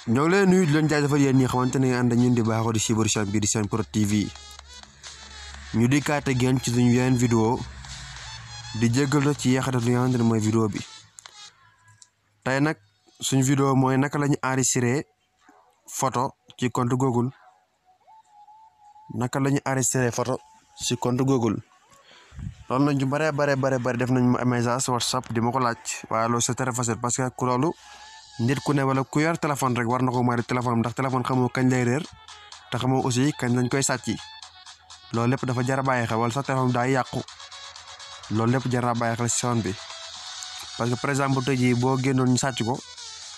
ñoo leen nuyu di leen jaajëfal yéen ñi xamante ne ànd ñun di baaxoo di suivre chaîne bi di chaîne Pro TV ñu di kaate génn ci suñu yeneen vidéo di jéggal la ci yeexate li nga xamante ne mooy vidéo bi tey nag suñu vidéo mooy naka la ñu enregistré photo ci compte Google naka la ñu enregistré photo ci compte Google loolu nañ ñu bare def nañ ma message WhatsApp di ma ko laaj waaye loolu c'est très facile parce que ku loolu nit ku ne wala ku yor téléphone rek war na ko mari téléphone ndax téléphone xamoo kañ lay réer te xamoo aussi kañ lañ koy sàcc loolu lépp dafa jar a bàyyi xel wala sax téléphone daa yàqu loolu lépp jar a bàyyi xel si son bi parce que par exemple tey jii boo génnoon ñu sàcc ko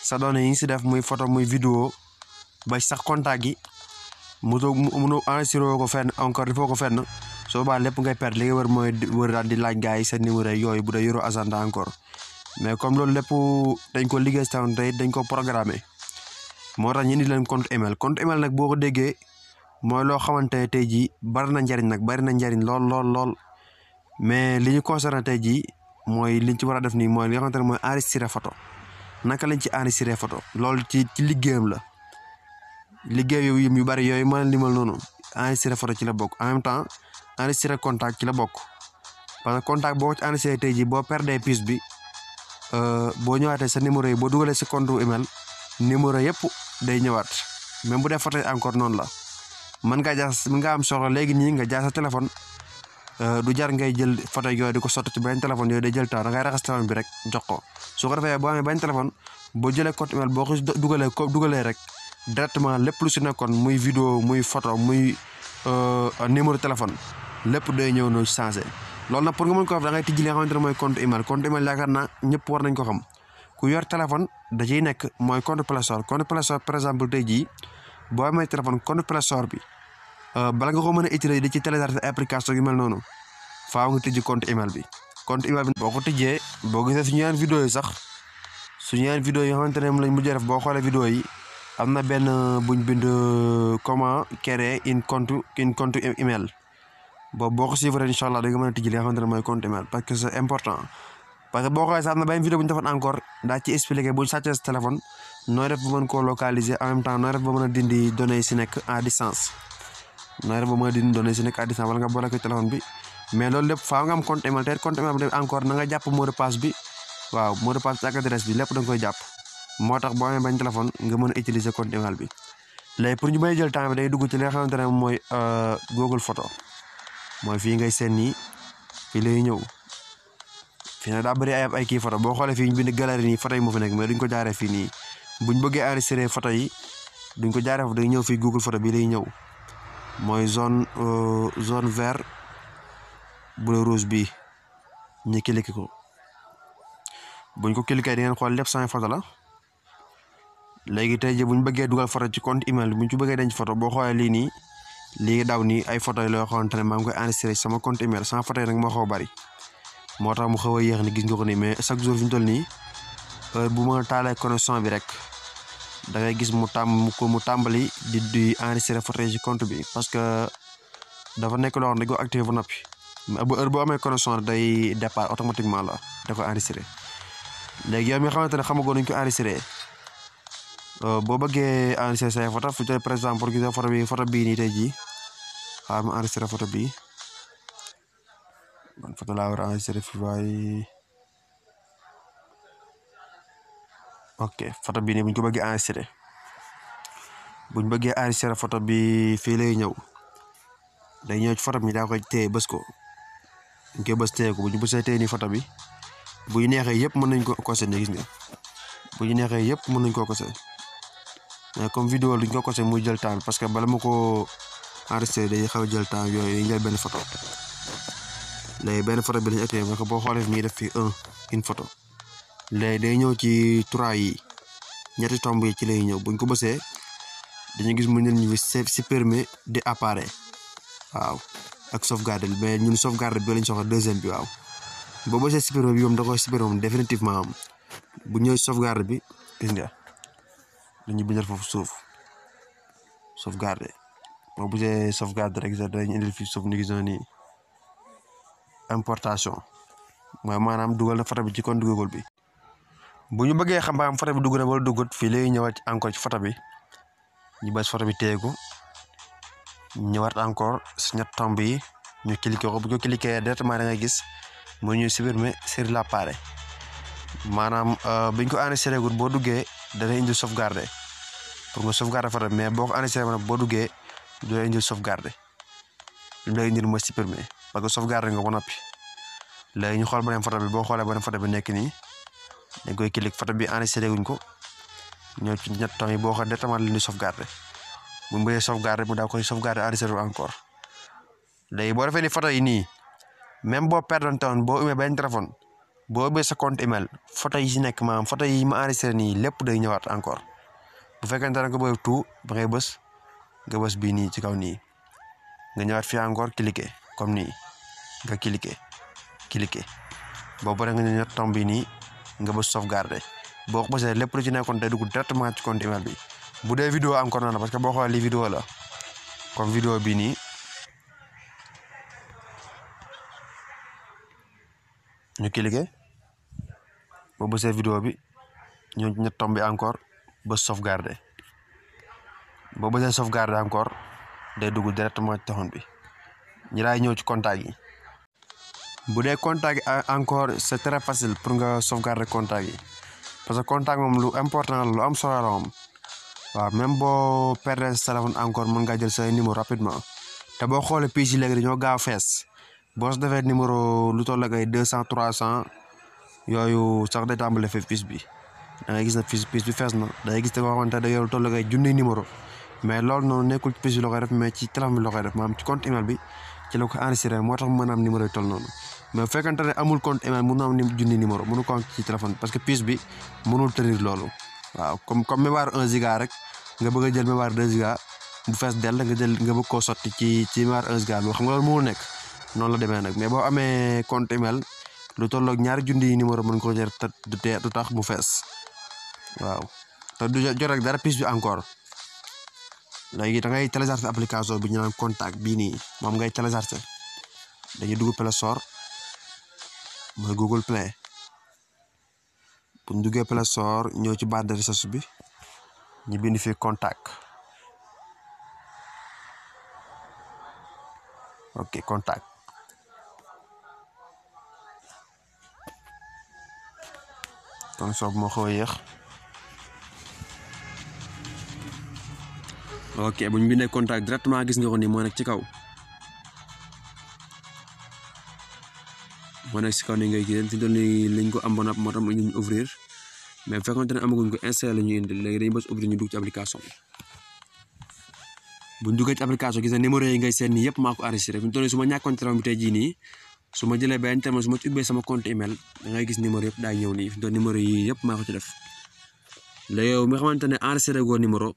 sa données yi ngi si def muy photo muy vidéo ba sax contact yi mënoo enregistré ko fenn encore il faut ko fenn soo baa lépp ngay perdre li nga wër mooy wër daal di laaj gars yi seen numéro yooyu bu dee yoroo agenda encore mais comme loolu lépp dañ ko liggéey si tey dañ ko programmé moo tax ñu indi leen compte email nag boo ko déggee mooy loo xamante ne tey jii bari na njariñ lool mais li ñu concerné tey jii mooy liñ ci war a def nii mooy li nga xamante ne mooy enregistré photo naka lañ ci enregistré photo loolu ci liggéeyam la liggéey yu bari yooyu ma limal noonu enregistré photo ci la bokk en même temps enregistré contact ci la bokk parce que contact boo ko ci enregistré tey jii boo perdee puce bi boo ñëwaatee sa numéro yi boo dugalee sa compte email numéro yëpp day ñëwaat même bu dee photo yi encore noonu la mën nga am soxla léegi nii nga jaar sa téléphone du jar ngay jël photo yooyu di ko sotti ci benn téléphone yooyu day jël temps da ngay raxas téléphone bi rek jox ko su ko defee boo amee benn téléphone boo jëlee compte email boo ko dugalee rek directement lépp lu si nekkoon muy vidéo muy photo muy numéro téléphone lépp day ñëw no changé loolu nag pour nga mën ko def da ngay tijji li nga xamante ne mooy compte email yaakaar naa ñëpp war nañ ko xam ku yor téléphone da ciy nekk mooy compte Play Store par exemple tey jii boo amee téléphone compte Play Store bi bala nga ko mën a utiliser di ci télécharger application yu mel noonu faaw nga tijji compte email bi boo ko tijjee boo gisee suñu yeneen vidéo yi sax suñu yeneen vidéo yi nga xamante ne lañ mujjee def boo xoolee vidéo yi am na benn buñ bind comment créer une compte email boobu boo ko suivre incha allah da nga mën a tijji li nga xamante ne mooy compte email parce que c'est important parce que boo xoolee sax am na benn vidéo bu ñu defoon encore daa ci expliqué bu ñu sàccee sa téléphone nooy def ba mën koo localiser en même temps nooy def ba mën a dindi données yi si nekk à distance wala nga boole ko téléphone bi mais loolu lépp faaw nga am compte email te compte email bi encore na nga jàpp mot de passe bi waaw mot de passe bi ak adresse bi lépp da nga koy jàpp moo tax boo amee bañ téléphone nga mën a utiliser compte email bi léegi pour ñu may jël temps bi day dugg ci li nga xamante ne mooy Google photo mooy fii ngay seen nii fii lay ñëw fii nag daa bëri ay kii photo boo xoolee fii ñu bind galerie nii photo yi moo fi nekk mais duñ ko jaaree fii nii buñ bëggee enregistrer photo yi duñ ko jaaree foofu day ñëw fii Google photo bi lay ñëw mooy zone vert bleu rouge bi ñu cliqué ko buñ ko cliqué di ngeen xool lépp sans photo la léegi tey jii buñ bëggee dugal photo ci compte email buñ ci bëggee denc photo boo xoolee lii nii lii daw nii ay photo yi loo xamante ne maa ngi koy enregistré sama compte email sans photo yi nag moo xaw a bari moo tax mu xaw a yéex ni gis nga ko nii mais chaque jour fi mu toll nii heure bu ma taalee connexion bi rek da ngay gis mu tàmbali di enregistré photo yi ci compte bi parce que dafa nekk loo xam ne dañ ko activé ba noppi bu heure boo amee connexion day départ automatiquement la da ko enregistré léegi yow mi xamante ne xamagoo nuñ ko enregistré boo bëggee enregistré say photo fu tey par exemple pour gis photo bii nii tey jii xaaral ma enregistré photo bii man photo laa war a enregistré fi waaye ok photo bii nii buñ ko bëggee enregistré photo bi fii lay ñëw day ñëw ci photo bi daa koy téye bës ko ñu koy bës téye ko bu ñu bësee téye nii photo bi bu ñu neexee yëpp mën nañ ko kose ne gis nga bu ñu neexee yëpp mën nañ koo kose mais comme vidéo duñ ko kose muy jël temps parce que bala ma ko enregistré day xaw a jël temps yooyu dañuy jël benn photo léegi benn photo bi lañu activé parce que boo xoolee fi muy def fii une photo léegi day ñëw ci 3 yi ñetti tomb yi ci lay ñëw buñ ko bësee dañuy gis mu ne ñu supprimer de appareil waaw ak sauvegarde mais ñun sauvegarde bi lañ soxla deuxième bi waaw boo bësee supprimer bi moom da koy supprimer moom définitivement am bu ñëw sauvegarde bi gis nga dañuy bindal foofu suuf sauvegarde boo bësee sauvegarde rek sax dañuy indil fii suuf ni gis nii importation mooy maanaam dugal na photo bi ci compte Google bi bu ñu bëggee xam ba am photo bi dugg na wala duggut fii lay ñëwaat encore ci photo bi ñu bës photo bi téye ko ñëwaat encore si ñett tomb yi ñu cliquer ko bu ñu cliquer directement da ngay gis mu ñu supprimer sur l'appareil maanaam biñ ko enregistré gul boo duggee da lay indil sauvegarder pour nga sauvegarder photo bi mais boo ko enregistré nag boo duggee du lay indil sauvegarder li lay indil mooy supprimer parce que sauvegarder nga ba noppi léegi ñu xool beneen photo bi boo xoolee beneen photo bi nekk nii dañ koy cliquer photo bi enregistré guñ ko ñëw ci ñett tomb yi boo xoolee directement li ñuy sauvegarder bu ñu bëggee sauvegarder mu daa koy sauvegarder enregistré encore léegi boo defee ni photo yi nii même boo perdoon toon boo umee benn téléphone boo ubbee sa compte email photo yi si nekk maanaam photo yi ma enregistré nii lépp day ñëwaat encore bu fekkente ne nga bëgg tout ba ngay bës nga bës bii nii ci kaw nii nga ñëwaat fii encore cliquer comme nii nga cliquer boo paree nga ñëwaat tomb bi nii nga bës sauvegarder boo ko bësee lépp lu ci nekkoon day dugg directement ci compte email bi bu dee vidéo encore noonu parce que boo xoolee lii vidéo la comme vidéo bii nii ñu cliquer boo bësee vidéo bi ñëw ñett tomb bi encore bës sauvegarder boo bësee sauvegarder encore day dugg directement ci téléphone bi ñi laay ñëw ci contact yi bu dee contact yi encore c'est très facile pour nga sauvegarder contact yi parce que contact moom lu important la lu am solo la moom waaw même boo perdre sa téléphone encore mën ngaa jël say numéro rapidement te boo xoolee pièces yi léegi dañoo gaaw fees boo si defee numéro lu toll ak ay 200 300 yooyu sax day tàmbale fi pièce bi da ngay gis ne pièce bi fees na da ngay gis te boo xamante da yow lu toll ak ay junni numéro mais loolu noonu nekkul ci pièce bi la koy def mais ci téléphone bi la koy def maanaam ci compte email bi ci la ko enregistré moo tax mën a am numéro yi toll noonu mais bu fekkente ne amul compte email mënu am junni numéro mënu ko am ci téléphone parce que pièce bi mënul tenir loolu waaw comme mémoire 1 giga rek nga bëgg a jël mémoire 2 giga bu fees dell nga bëgg koo sotti ci mémoire 1 giga bi xam nga loolu mënul nekk noonu la demee nag mais boo amee compte email lu tolloog ñaari junni numéro mën ko jël te du tax mu fees waaw te du jot rek dara pièce bi encore léegi da ngay télécharger application bi ñu naan contact bii nii moom ngay télécharger dañuy dugg Play Store mooy Google Play bu ñu duggee Play Store ñëw ci barre de recherche bi ñu bind fii contact ok contact kon soob moo xaw a yéex ok bu ñu bindee contact directement gis nga ko nii moo nekk ci kaw nii ngay gis fi doon ni liñ ko am ba nopp moo tax ñu ouvrir mais bu fekkoon ne amaguñ ko installé la ñuy indi léegi dañuy bës ouvrir ñu dugg ci application bi bu ñu duggee ci application gis nga numéro yi ngay seet nii yëpp maa ko enregistré fi mu toll nii su ma ñàkkoon téléphone bi tey jii nii su ma jëlee benn téléphone su ma ci ubbee sama compte email da ngay gis numéro yëpp daay ñëw nii fi mu toll numéro yi yëpp maa ko ci def léegi yow mi nga xamante ne enregistré goo numéro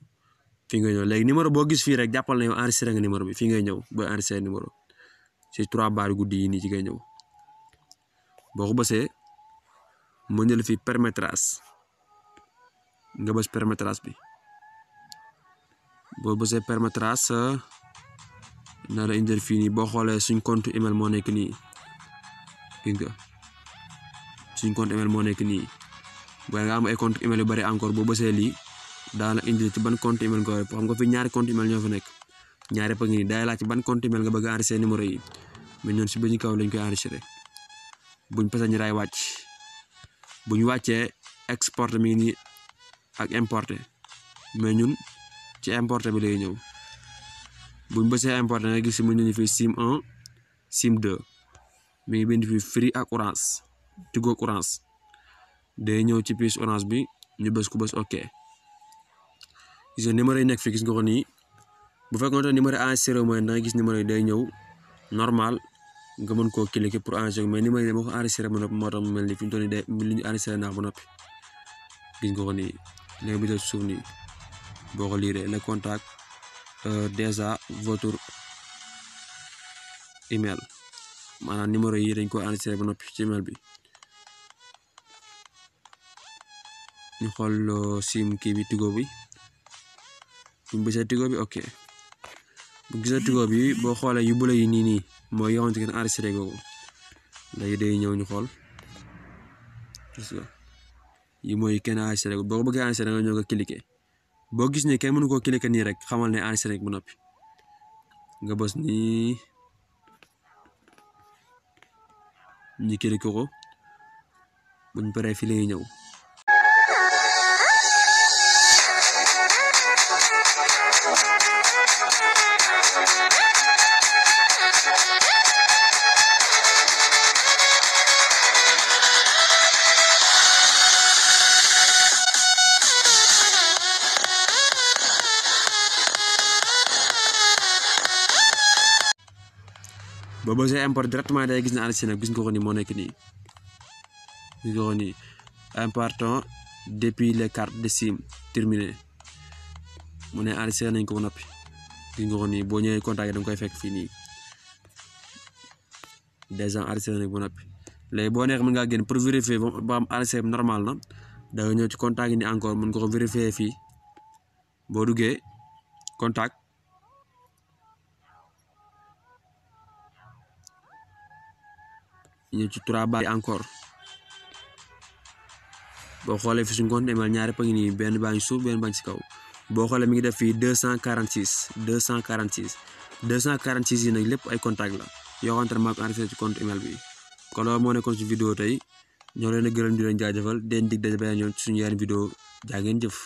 fii ngay ñëw léegi numéro boo gis fii rek jàppal na yow enregistré nga numéro bi fii ngay ñëw booy enregistré numéro ci 3 barres guddi yi nii ci ngay ñëw boo ko bësee mu ñëw fii permettrage nga bës permettrage bi boo bësee permettrage na la indil fii nii boo xoolee suñ compte email moo nekk nii gis nga suñ compte email moo nekk nii booy nga am ay compte email yu bari encore boo bësee lii daa la indil ci ban compte email nga xam nga fi ñaari compte email ñoo fa nekk ñaari pa ngi nii daay laaj ci ban compte email nga bëgg a enregistrer numéro yi mais ñun si bañu kaw lañ koy enregistrer buñ pasa ñu raay wàcc buñ wàccee exporté mi nii ak importé mais ñun ci importé bi lay ñëw buñ bësee importé nga gis mu ñu fi sim 1 sim 2 mi ngi bind fi free ak orange Tigo ak orange day ñëw ci puce orange bi ñu bës ko bës ok gis nga numéro yi nekk fi gis nga ko nii bu fekkoon ne numéro enregistré mooy da nga gis numéro yi day ñëw normal nga mën koo cliquer pour enregistrer mais numéro yi dama ko enregistré ba noppi moo tax mu mel ni fi mu toll nii li ñu enregistré naa ba noppi gis nga ko nii léegi bi def suuf nii boo ko liiree le contact déjà votre email maanaam numéro yi dañ ko enregistré ba noppi ci email bi ñu xool sim kii bi Tigo bi bu bësee Tigo bi ok bu gisee Tigo bi boo xoolee yu bële yi nii mooy yoo xamante ne enregistré googu léegi day ñëw ñu xool gis nga yi mooy kenn enregistré boo ko bëggee enregistré da nga ñëw nga cliquer boo gis ne kenn mënu koo cliquer nii rek xamal ne enregistré rek ba noppi nga bës nii ñu cliquer ko buñ paree fii lay ñëw. boo bësee import directement day gis ne enregistré nag gis nga ko ni moo nekk nii gis nga ko ni important depuis les cartes de SIM terminé mu ne enregistré nañ ko ba noppi gis nga ko ni boo ñëwee contact da nga koy fekk fii nii déjà enregistré nañ ko ba noppi léegi boo neex mën ngaa génn pour vérifier ba am enregistré normal na da nga ñëw ci contact yi ni encore mën nga ko vérifier fii boo duggee contact ñëw ci 3 barres encore boo xoolee fi suñu compte email ñaari pa ngi nii benn baa ngi suuf benn baa ngi ci kaw boo xoolee mi ngi def fii 246 yi nag lépp ay contact la yoo xamante ne maa ko enregistré ci compte email bi kon loolu moo nekkoon ci vidéo tey ñoo leen a gërëm di leen jaajëfal den dig daje beneen yoon ci suñu yeneen vidéo jaa ngeen jëf.